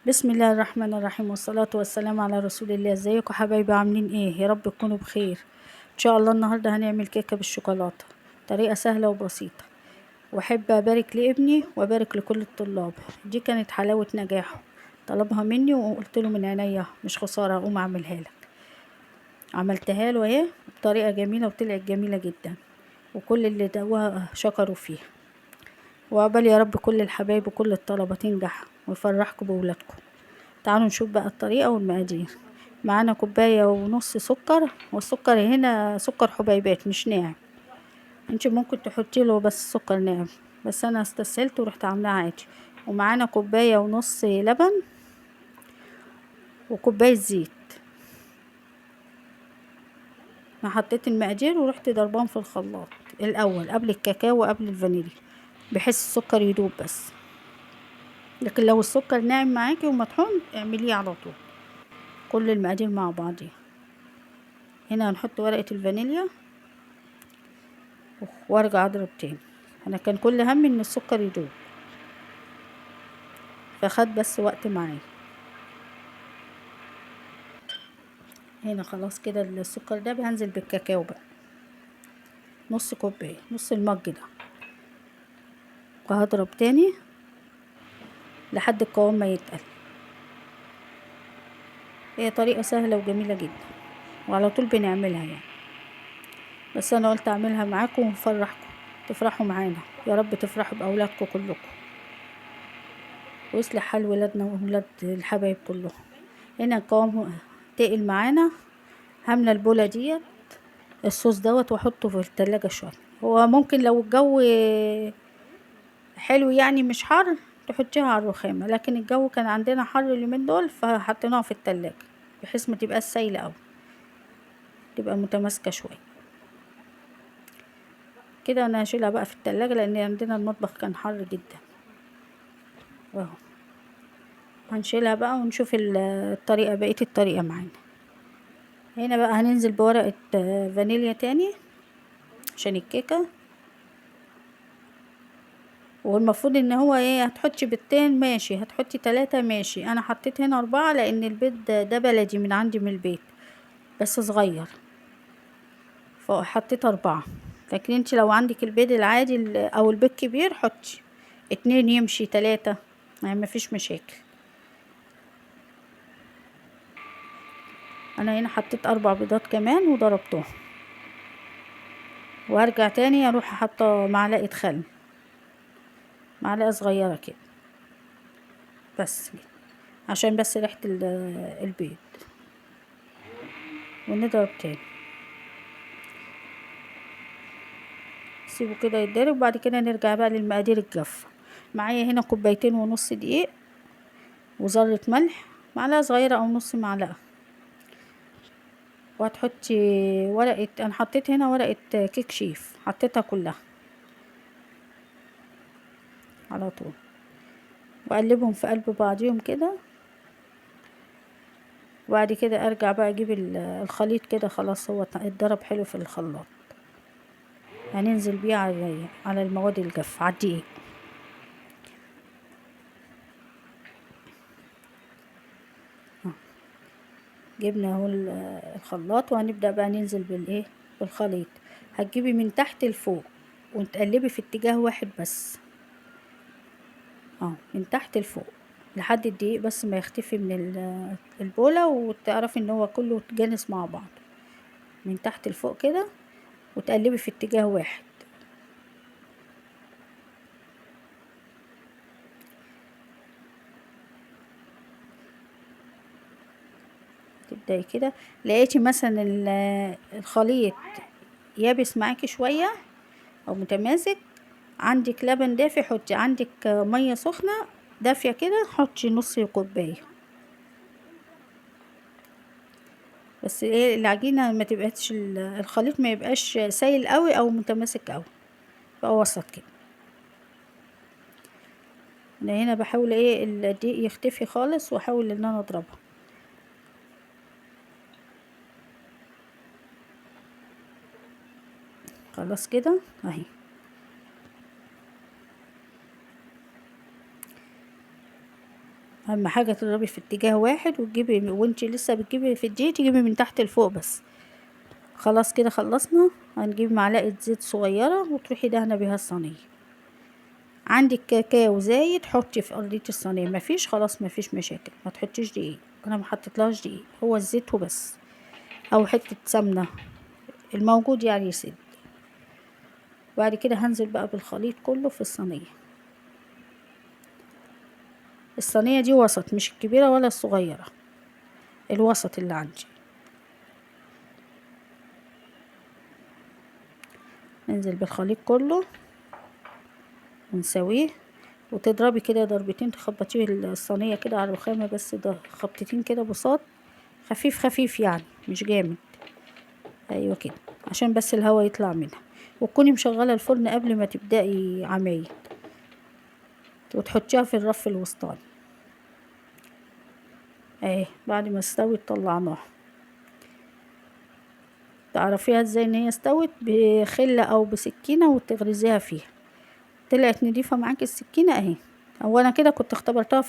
بسم الله الرحمن الرحيم، والصلاة والسلام على رسول الله. ازيكم حبايبي؟ عاملين ايه؟ يا رب تكونوا بخير ان شاء الله. النهارده هنعمل كيكة بالشوكولاتة، طريقة سهلة وبسيطة. واحب ابارك لابني وابارك لكل الطلاب، دي كانت حلاوة نجاحه، طلبها مني وقلت له من عينيا مش خسارة اقوم اعملها لك. عملتها له اهي بطريقة جميلة وطلعت جميلة جدا، وكل اللي دقوها شكروا فيها. وعقبال يا رب كل الحبايب وكل الطلبة تنجح ويفرحكم بولادكم. تعالوا نشوف بقى الطريقة والمقادير. معانا كوباية ونص سكر، والسكر هنا سكر حبيبات مش ناعم، انت ممكن تحطي له بس سكر ناعم، بس انا استسهلت ورحت عاملاه عادي. ومعانا كوباية ونص لبن وكوباية زيت. انا حطيت المقادير ورحت ضربان في الخلاط الاول قبل الكاكاو وقبل الفانيليا، بحيث السكر يدوب بس. لكن لو السكر ناعم معاكي ومطحون اعمليه على طول، كل المقادير مع بعضيها. هنا هنحط ورقة الفانيليا وارجع اضرب تاني. انا كان كل همي ان السكر يدوب، فخد بس وقت معايا. هنا خلاص كده السكر ده، هنزل بالكاكاو بقى نص كوباية، نص المج ده، وهضرب تاني لحد القوام ما يتقل. هي طريقة سهلة وجميلة جدا وعلى طول بنعملها يعني، بس انا قلت اعملها معاكم ونفرحكم، تفرحوا معانا يا رب، تفرحوا باولادكم كلكم، ويصلح حال ولادنا وولاد الحبايب كلهم. هنا القوام تقل معانا. هامله البوله ديت الصوص دوت واحطه في التلاجة شوية. هو ممكن لو الجو حلو يعني مش حر تحطيها على الرخامه، لكن الجو كان عندنا حر اليومين دول فحطيناها في التلاجة بحيث ما تبقاش سايله قوي، تبقى متماسكة شوية كده. انا هشيلها بقى في التلاجة لان عندنا المطبخ كان حر جدا اهو. هنشيلها بقى ونشوف الطريقة، بقية الطريقة معانا. هنا بقى هننزل بورقه فانيليا تاني عشان الكيكه. والمفروض ان هو ايه، هتحطي بيضتين ماشي، هتحطي 3 ماشي. انا حطيت هنا 4 لان البيض ده بلدي من عندي من البيت بس صغير، فحطيت 4. لكن انت لو عندك البيض العادي او البيض كبير حطي 2 يمشي 3، يعني مفيش مشاكل. انا هنا حطيت 4 بيضات كمان وضربتهم. وارجع تاني اروح حاطه معلقه خل، معلقه صغيرة كده بس كده، عشان بس ريحه البيض. ونضرب تاني، سيبه كده يتضرب. وبعد كده نرجع بقى للمقادير الجافه. معايا هنا 2.5 كوباية دقيق وذره ملح، معلقه صغيرة او نص معلقه. وهتحطي ورقة، انا حطيت هنا ورقة كيك شيف، حطيتها كلها على طول، واقلبهم في قلب بعضيهم كده. وبعد كده ارجع بقى اجيب الخليط كده، خلاص هو اتضرب حلو في الخلاط. هننزل بيه على المواد الجافه، على الدقيق. جبنا اهو الخلاط، وهنبدأ بقى ننزل بالايه، بالخليط. هتجيبي من تحت لفوق وتقلبي في اتجاه واحد بس اهو، من تحت لفوق لحد الدقيق بس ما يختفي من البولة، وتعرفي ان هو كله اتجانس مع بعض. من تحت لفوق كده، وتقلبي في اتجاه واحد. تبدأي كده. لقيتي مثلا الخليط يابس معاكي شوية او متماسك، عندك لبن دافي حطي، عندك مية سخنة دافية كده حطي نص كوباية بس. ايه العجينة ما تبقاش الخليط ما يبقاش سايل قوي او متماسك قوي، بقى وسط كده. انا هنا بحاول ايه الدقيق يختفي خالص، واحاول ان انا اضربها. خلاص كده اهي. اهم حاجة تضربي في اتجاه واحد، وتجيبي وانتي لسه بتجيبي في الدقيق تجيبي من تحت لفوق بس. خلاص كده خلصنا. هنجيب معلقه زيت صغيرة وتروحي دهنه بيها الصينية. عندك كاكاو زايد حطي في ارضية الصينية، مفيش خلاص مفيش مشاكل، ما تحطيش دقيق. انا ما حطيتلهاش دقيق، هو الزيت وبس، او حتة سمنه الموجود يعني يسد. بعد كده هنزل بقى بالخليط كله في الصينية. الصينية دي وسط، مش الكبيرة ولا الصغيرة، الوسط اللي عندي. ننزل بالخليط كله ونسويه، وتضربي كده ضربتين، تخبطيه الصينية كده على الرخامه بس، ده خبطتين كده بساط خفيف خفيف يعني مش جامد، ايوه كده، عشان بس الهواء يطلع منها. وتكوني مشغله الفرن قبل ما تبداي عمايل، وتحطيها في الرف الوسطاني اهي. بعد ما استوت طلعناها. تعرفيها ازاي ان هي استوت؟ بخله او بسكينة وتغرزيها فيها. طلعت نضيفه معاكي السكينة اهي. هو انا كده كنت اختبرتها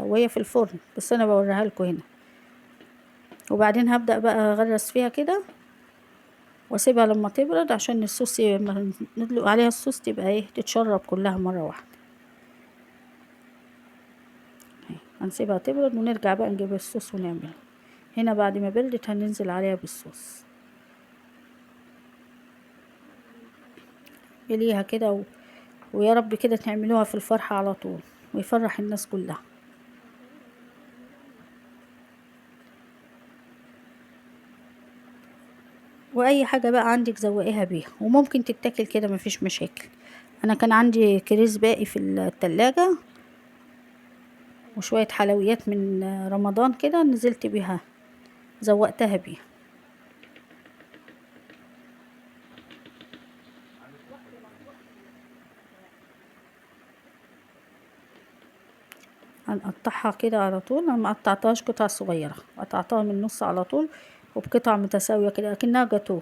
وهي في الفرن، بس انا بوريها لكم هنا. وبعدين هبدا بقى اغرز فيها كده واسيبها لما تبرد، عشان الصوص لما ندلق عليها الصوص تبقى ايه، تتشرب كلها مرة واحدة. هنسيبها تبرد ونرجع بقى نجيب الصوص ونعمله. هنا بعد ما بردت هننزل عليها بالصوص. اليها كده ويا رب كده تعملوها في الفرحة على طول، ويفرح الناس كلها. واي حاجة بقى عندك زوقيها بيها، وممكن تتاكل كده مفيش مشاكل. انا كان عندي كريز باقي في التلاجة وشوية حلويات من رمضان كده، نزلت بيها زوقتها بيها. هنقطعها كده على طول. انا ما قطعتهاش قطع صغيرة، قطعتها من النص على طول وبقطع متساوية كده اكنها جاتوه.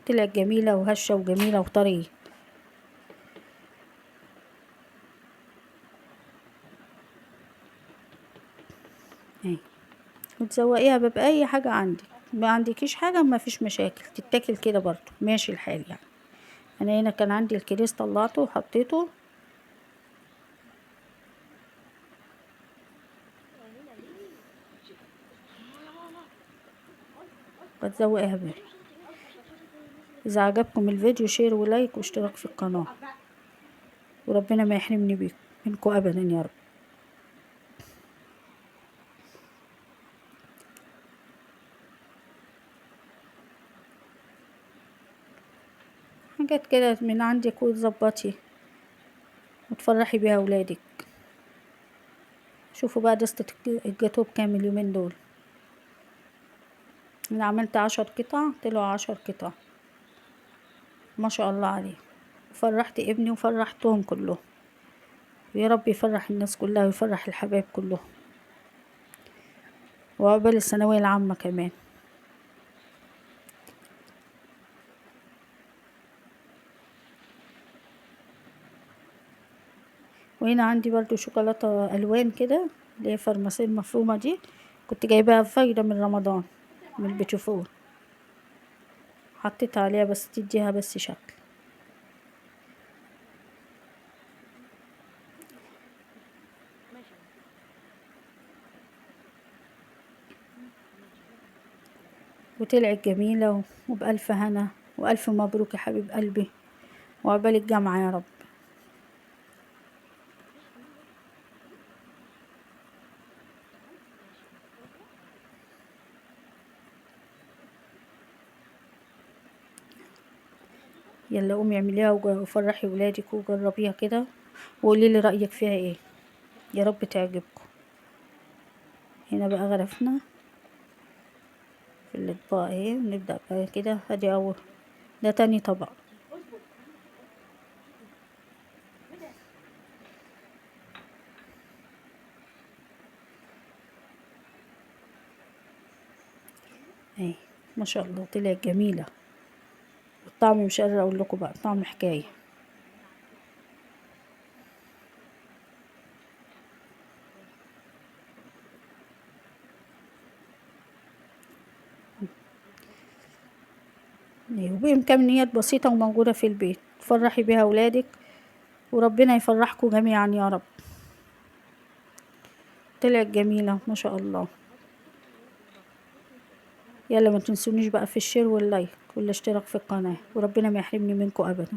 طلعت جميلة وهشه وجميلة وطريه. اهي. وتزوقيها بقى باي حاجة عندك، ما عندكيش حاجة ما فيش مشاكل، تتاكل كده برضو ماشي الحال يعني. انا هنا كان عندي الكريس طلعته وحطيته. بتزوقيها بيه. اذا عجبكم الفيديو share و like واشتراك في القناة، وربنا ما يحرمني بيكم منكم ابدا يا رب. حاجات كده من عندك وتظبطي وتفرحي بيها اولادك. شوفوا بقى دستة الجاتوه بكام اليومين دول. انا عملت 10 قطع، طلعوا 10 قطع ما شاء الله عليه. فرحت ابني وفرحتهم كلهم، ويا رب يفرح الناس كلها ويفرح الحبايب كلهم، وعقبال الثانوية العامة كمان. وهنا عندي برضو شوكولاتة ألوان كده اللي هي فرماسيل المفرومة دي، كنت جايباها فايدة من رمضان من البيتيفور، حطيت عليها بس تديها بس شكل. وطلعت جميلة وبألف هنا وألف مبروك يا حبيب قلبي، وعقبال الجامعة يا رب. يلا قومي اعمليها وفرحي ولادك وجربيها كده وقولي لي رأيك فيها ايه، يا رب تعجبكم. هنا بقى غرفنا في الاطباق اهي، ونبدأ بقى كده. ادي اول، ده تاني طبق. اهي ما شاء الله طلعت جميلة. الطعم مش قادرة اقول لكم بقى، طعم حكاية. وبإمكانيات بسيطة وموجودة في البيت، تفرحي بيها أولادك وربنا يفرحكم جميعا يا رب. طلعت جميلة ما شاء الله. يلا ما تنسونيش بقى في ال share وال like والاشتراك في القناة، وربنا ما يحرمني منكم أبدا.